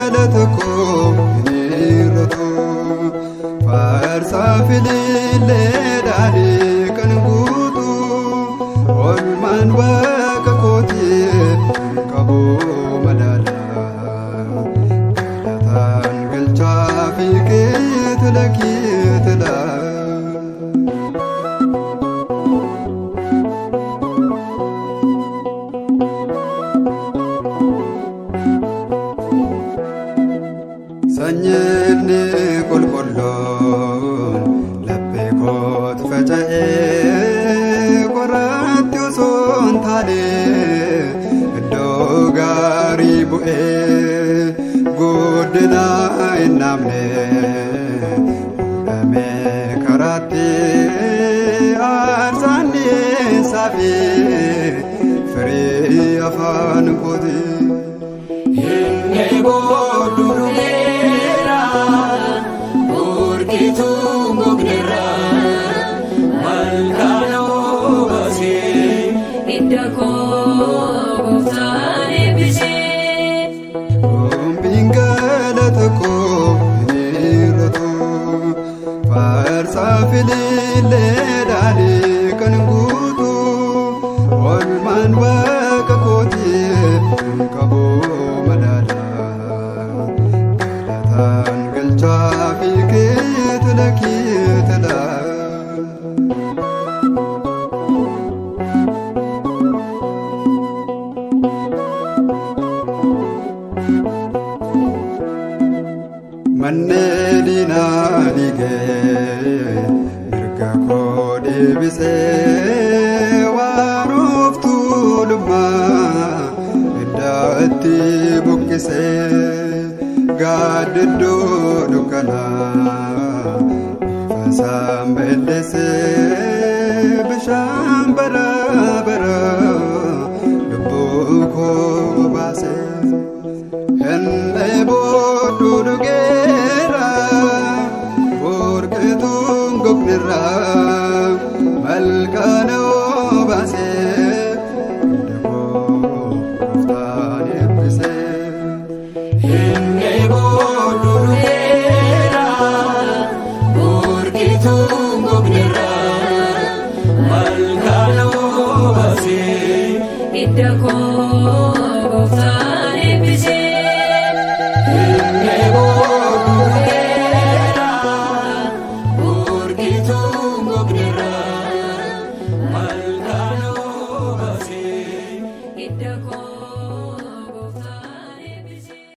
Galata koo hin hir'atu. Faarsaa fililleedhaan kan guutu oolmaan waaqa kootii hin qabu madaala. Galataan galchaa fi keetila keetila. Sanyiinni qulqulluun laphee kootti faca'ee qoraatti osoo hin taane iddoo gaarii bu'ee guddina hin dhaabne fuudhamee karaatti aarsaan dhiyeessaa fi firii afaan kooti. Inni boodduu dhugeera, burqituu gogneerra, malkaan obaasee. Hidda koo gooftaan eebbisee. Gombiin galata koo hin hir'atu. Faarsaa fililleedhaan kan guutu oolmaan waaqa kootii hin qabu madaala. Galataan galchaa fi keetila keetila. Manneen diinaa diigee mirga koo deebisee waan of tuulummaa iddaatti buqqisee gaaddidduu dukkanaa ifa isaan balleessee bishaan bara bara lubbuu koo baasee. Inni boodduu dhugeera burqituun gognerra malkaan obaasee hidda koo gooftaan eebbisee. Inni boodduu dhugeera, burqituu gogneerra, malkaan obaasee. Hidda koo.